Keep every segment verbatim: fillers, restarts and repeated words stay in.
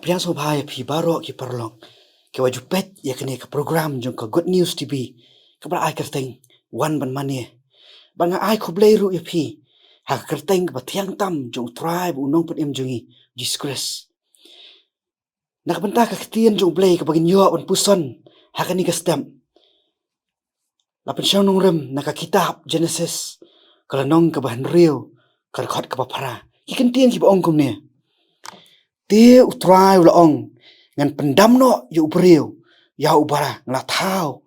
Pdiang sngewbha ïa phi baroh ki paralok kiwa ju peit ïa kane ka program jong ka Good News T V, kaba la ai kyrteng Wan Ban Mane. Bad nga ai khublei ruh ïa phi ha ka kyrteng kaba thiang tam jong U Trai bad U Nongpynim jong ngi, Jisu Khrist. Na ka bynta ka ktien jong U Blei kaba ngin ïoh ban puson ha kane ka step, la pynshong nongrim na ka kitab Genesis, ka lynnong kaba hynriew, ka dkhot kaba phra. Ki kyntien kiba ong kumne: Te U Trai u la ong, ngan pyndam noh ïa u briew ïa uba nga la thaw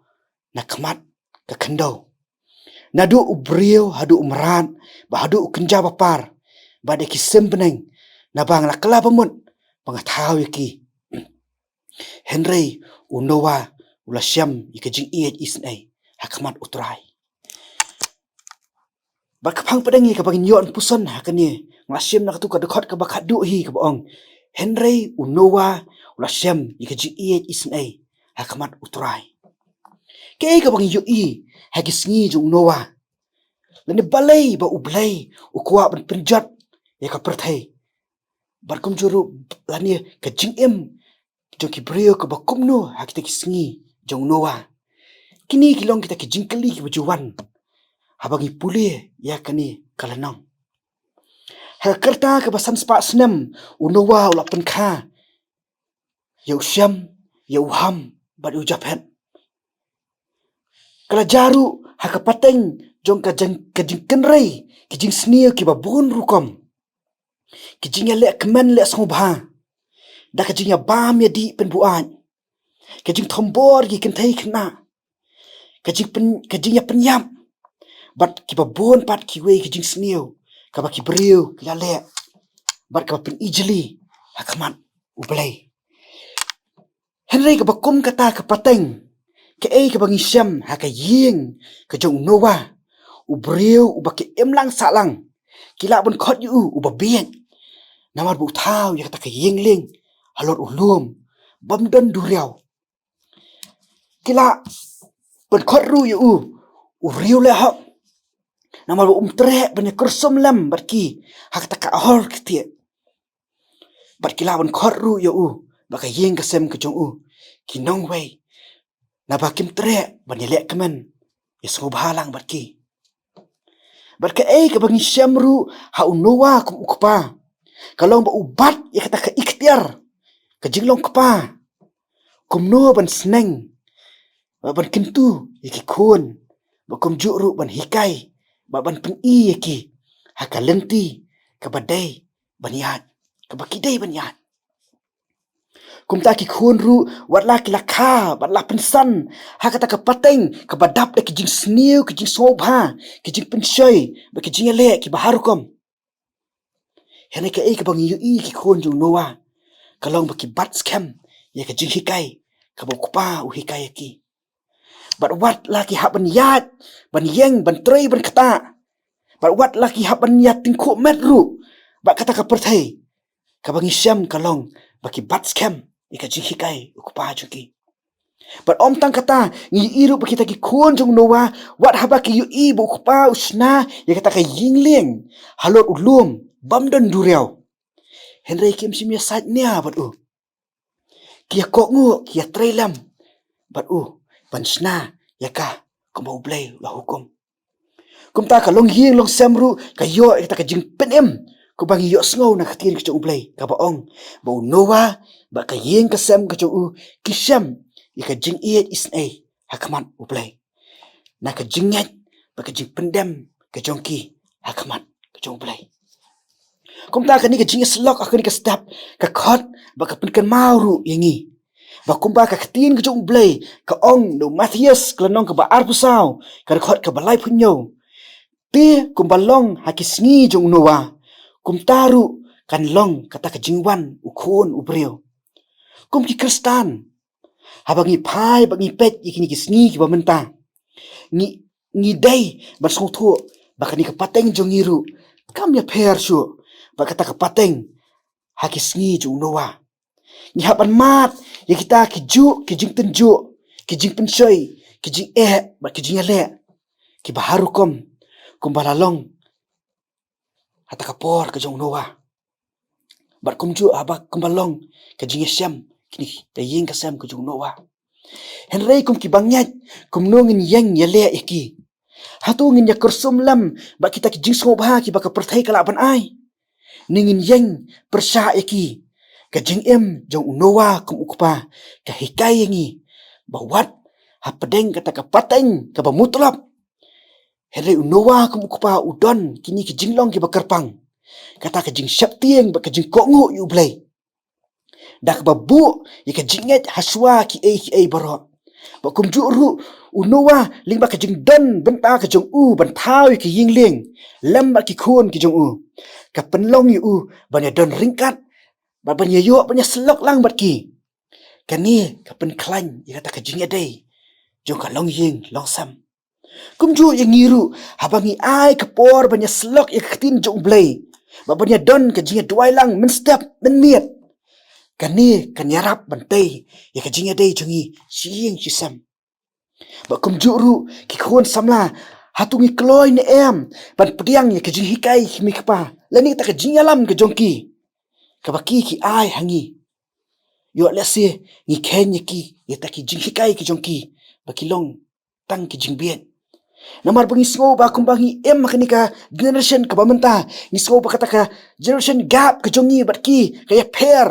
na khmat ka khyndew. Naduh u briew haduh u mrad, bad haduh u kynja bapar, bad ïa ki sim bneng, naba nga la kylla bamut ba nga thaw ïa ki. Hynrei u Noah u la shem ïa ka jingïeit isynei ha khmat U Trai. Bad ka phang pdeng ïa kaba ngin ïoh ban puson ha kane, nga la shim na katu ka dkhot kaba khatduh hi kaba ong: Hynrei u Noah u la shem ïa ka jingïeit isynei ha khmat U Trai. Kaei kaba ngi ïohi ha ki sngi jong u Noah? Lane balei ba U Blei u kwah ban pynjot ïa ka pyrthei? Bad kumjuh ruh lane ka jingim jong ki briew kaba kumno ha kita ki sngi jong u Noah? Kine ki long kita ki jingkylli kiba ju wan haba ngi pule ïa kane ka lynnong. Ha ka rta kaba san spah snem, u Noah u la pynkha ïa u Shem, ïa u Ham, bad ïa u Japhet. Ka la jia ruh ha ka pateng jong ka jing, ka jingkynrei ki jingsniew kiba bun rukom. Ki jingïaleh kmen leh sngewbha, da ka jingïabam ïadih pynbuaid, ka jingthombor ïa ki kynthei khynnah, ka jingpyn, ka jingïapynïap, bad kiba bun pat kiwei ki jingsniew kaba ki briew ki la leh bad kaba pynijli ha khmat U Blei. Hynrei kaba kum kata ka pateng, kaei kaba ngi shem ha ka ïing ka jong u Noah? U briew uba ki imlang sahlang ki lah ban khot ïa u uba bieit, namar ba u thaw ïa kata ka ïing lieng halor u lum bym don duriaw. Ki lah ban khot ruh ïa u u riewlehok, namar ba um treh ban ïakyrsum lem bad ki ha kata ka ahor ktieh. Bad ki lah ban khot ruh ïa u ba ka ïing ka sem ka jong u ki nongwei, naba kim treh ban ïaleh kmen ïasngewbha lang bad ki. Bad kaei kaba ngi shem ruh ha u Noah kum u kpa, ka long ba u bat ïa kata ka iktiar ka jinglong kpa, kumno ban sneng, ba ban kyntu ïa ki khun, ba kumjuh ruh ban hikai, ba ban pyni ïa ki ha ka lynti kaba dei ban ïaid, kaba ki dei ban ïaid. Kumta ki khun ruh, wat la ki la kha bad la pynsan ha kata ka pateng kaba dap da ki jingsniew, ki jingsngewbha, ki jingpynshoi, bad ki jingïaleh kiba har rukom, hynrei kaei kaba ngi ïohi ki khun jong u Noah ka long ba ki bat skhem ïa ka jinghikai kaba u kpa u hikai ïa ki. Bad wat la ki hap ban ïaid, ban ïeng, ban trei, ban ktah, bad wat la ki hap ban ïatyngkhuh met ruh bad kata ka pyrthei, kaba ngi shem ka long ba ki bat skhem ïa ka jinghikai u kpa jong ki. Bad ym tang kata, ngi ïohi ruh ba kita ki khun jong u Noah, wat haba ki ïohi ba u kpa u shna ïa kata ka ïing lieng halor u lum bym don duriaw, hynrei kim shym ïasaid nia bad u. Ki ïakohnguh, ki ïatrei lem bad u ban shna ïa ka kumba U Blei u la hukum. Kumta ka longïing longsem ruh ka ïoh ïa kata ka jingpynim, kumba ngi ïohsngew na ka ktien ka jong U Blei kaba ong ba u Noah bad ka ïing ka sem ka jong u ki shem ïa ka jingïeit isynei ha khmat U Blei, na ka jingngeit bad ka jingpyndem ka jong ki ha khmat ka jong U Blei. Kumta kane ka jingïasyllok ha kane ka step ka khot bad ka pynkynmaw ruh ïa ngi ba kumba ka ktien ka jong U Blei ka ong na u Mathaios ka lynnong kaba arphew saw, ka dkhot kaba laiphew hynñiew: Te kumba long ha ki sngi jong u Noah, kumta ruh kan long kata ka jingwan u Khun u briew. Kum ki Khristan, haba ngi phai bad ngi peit ïa kine ki sngi kiba mynta, ngi, ngi dei ban sngewthuh ba kane ka pateng jong ngi ruh kam ïapher shuh bad kata ka pateng ha ki sngi jong u Noah. Ngi hap ban mad ïa kita kijuh ki jingtynjuh, ki jingpynshoi, ki jingeh bad ki jingïaleh kiba har rukom, kumba la long ha kata ka por ka jong u Noah. Bad kumjuh haba kumba long ka jingïashem kine ka ïing ka sem ka jong u Noah. Hynrei kum ki bangeit, kumno ngin ïeng ïaleh ïa ki? Hato ngin ïa kyrsum lem bad kita ki jingsngewbha kiba ka pyrthei ka lah ban ai? Ne ngin ïeng pyrshah ïa ki? Ka jingim jong u Noah kum u kpa ka hikai ïa ngi ba wat hapdeng kata ka pateng kaba mutlop, hynrei u Noah kum u kpa u don kine ki jinglong kiba kyrpang, kata ka jingsheptieng bad ka jingkohnguh ïa u Blei. Da kaba buh ïa ka jingngeit ha shuwa kiei kiei baroh. Bad kumjuh ruh u Noah lyngba ka jingdon bynta ka jong u ban thaw ïa ka ïing lieng lem bad ki khun ki jong u, ka pynlong ïa u ban ïadon ryngkat bad ban ïaïoh ban ïasyllok lang bad ki. Kane ka pynkhlaiñ ïa kata ka jingïadei jong ka longïing longsem. Kumjuh ïa ngi ruh, haba ngi ai ka por ban ïasyllok ïa ka ktien jong u Blei, bad ban ïadon ka jingïaduwai lang mynstep mynmiet, kane kan ïarap ban tei ïa ka jingïadei jong ngi shi ïing shi sem. Bad kumjuh ruh ki khun samla, hato ngi kloi ne em ban pdiang ïa ka jinghikai ki kmie kpa lane kata ka jingïalam ka jong ki, kaba ki ki ai ha ngi? Ïoh lehse ngi kheiñ ïa ki, ïa kata ki jinghikai ki jong ki, ba ki long tang ki jingbieit. Namar ba ngi sngew ba kumba ngi im ha kane ka generation kaba mynta, ngi sngew ba kata ka generation gap ka jong ngi bad ki ka ïapher.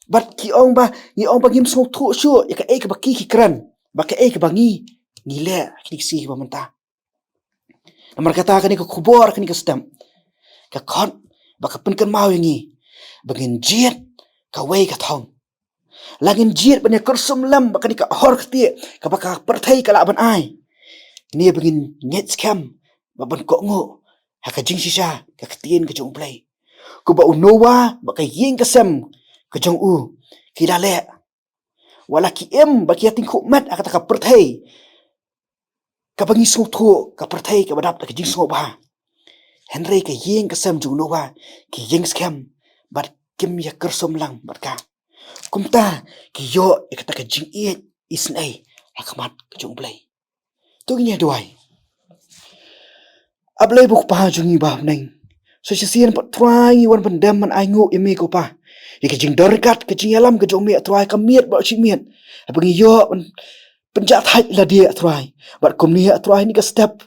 Bad ki ong ba, ngi ong ba ngim sngewthuh shuh ïa kaei kaba ki ki kren, bad kaei kaba ngi ngi leh ha kine ki sngi kiba mynta. Namar kata kane ka khubor kane ka step ka khot bad ka pynkynmaw ïa ngi ba ngin jied kawei ka thong. La ngin jied ban ïa kyrsum lem bad kane ka hor ktieh kaba ka pyrthei ka lah ban ai, ne ba ngin ngeit skhem bad ban kohnguh ha ka jingshisha ka ktien ka jong u Blei, kumba u Noah bad ka ïing ka sem ka jong u ki la leh. Wat la ki im bad ki ïatyngkhuh met ha kata ka pyrthei kaba ngi sngewthuh, ka pyrthei kaba dap da ka jingsngewbha, hynrei ka ïing ka sem jong u Noah ki ïeng skhem bad kim ïa kyrsum lang bad ka. Kumta ki ïoh ïa kata ka jingïeit isynei ha khmat ka jong u Blei. To ngin ïa duwai. A Blei ba u Kpa jong ngi ba ha bneng, sa shisien pat Trai ngi wan pyndem ban ainguh ïa me ko Pa ïa ka jingdon ryngkat ka jingïalam ka jong me A Trai, ka miet bad u shimet, haba ngi ïoh ban pynjah thait lade A Trai. Bad kumne A Trai, ha kane ka step,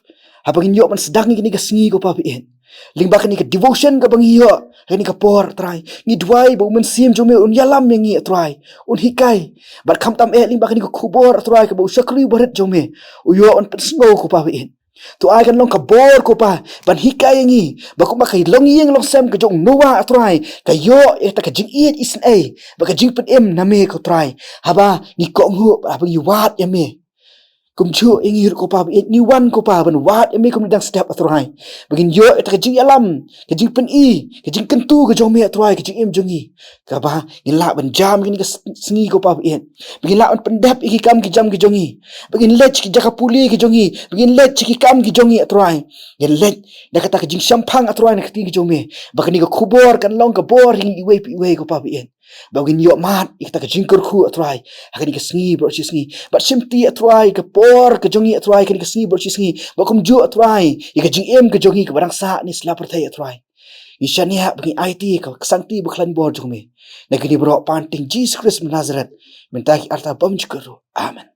haba ngin ïoh ban sdang ïa kane ka sngi ko Pa baieit, lyngba kane ka devotion kaba ngi ïoh ha kane ka por A Trai, ngi duwai ba u Mynsiem jong me un ïalam ïa ngi A Trai, un hikai. Bad khamtam eh lyngba kane ka khubor A Trai kaba u shakri barit jong me u ïoh ban pynsngew ko Pa baieit, to ai kan long ka bor ko Pa ban hikai ïa ngi ba kumba ka longïing longsem ka jong u Noah A Trai ka ïoh ïa kata ka jingïeit isynei bad ka jingpynim na me ko Trai, haba ngi kohnguh, haba ngi wad ïa me. Kumjuh ïa ngi ruh ko Pa baieit, ngi wan ko Pa ban wad ïa me kumne dang step A Trai, ba ngin ïoh ïa kata ka jingïalam, ka jingpyni, ka jingkyntu ka jong me A Trai, ka jingim jong ngi, kaba ngin lah ban jam kine ki sngi ko Pa baieit, ba ngin lah ban pyndep ïa ki kam ki jam ki jong ngi, ba ngin leit ki jaka pule ki jong ngi, ba ngin leit ki kam ki jong ngi A Trai, ngin leit da kata ka jingshemphang A Trai na ka ktien ka jong me, ba kane ka khubor kan long ka bor ïa ngi iwei pa iwei ko Pa baieit. Ba ngin ïoh mad ïa kata ka jingkyrkhu A Trai ha kane ka sngi baroh shi sngi, bad shimti A Trai ka por ka jong ngi A Trai kane ka sngi baroh shi sngi, bad kumjuh A Trai ïa ka jingim ka jong ngi kaba dang sah ne sla pyrthei A Trai. Ngi shaniah bad ngi aiti ka ksangti bakhlaiñ bor jong me. Na kine baroh pan teng Jisu Khrist u Nasaret, mynta ki arta bymjukut ruh. Amen.